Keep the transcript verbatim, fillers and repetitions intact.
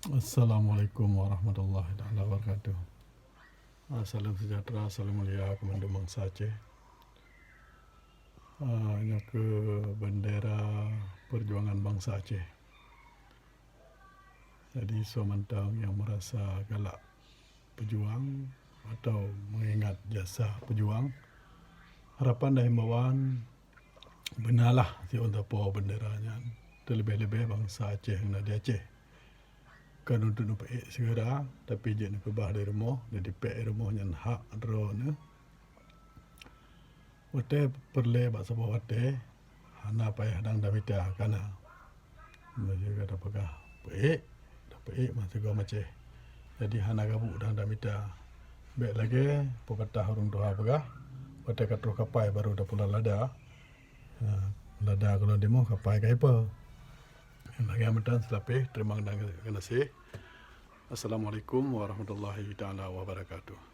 Assalamualaikum warahmatullahi taala wabarakatuh. Ah, salam sejahtera, salam mulia keu mandum bansa Aceh. Ah, nyoe keuh bendera perjuangan bansa Aceh. Jadi, soe mantong nyang merasa galak pejuang atau mengingat jasa pejuang, harapan dan himbauan, beunalah siôn tapo bendera nyan, teuleubeh-leubeh bansa Aceh nyang na di Aceh. Kon untuk neupeuék sigeura, tapi jeuet neukeubah di rumoh, neudipék di rumoh nyan hak droeneuh. Watée peureulée bak saboh watée, hana payah dang tamita kana. Meunyoe gata peugah peuék, tapeuék meusigoe macée. Jadi hana gabuek dang tamita. Bék lagée peupatah ureuëng tuha peugah, watée ka troh kapai baru tapulan lada. Ha, lada keulon timoh kapai ka ipa. Lagée meutan seulapeh, teurimong dan geunaséh. Assalamualaikum warahmatullahi taala wabarakatuh.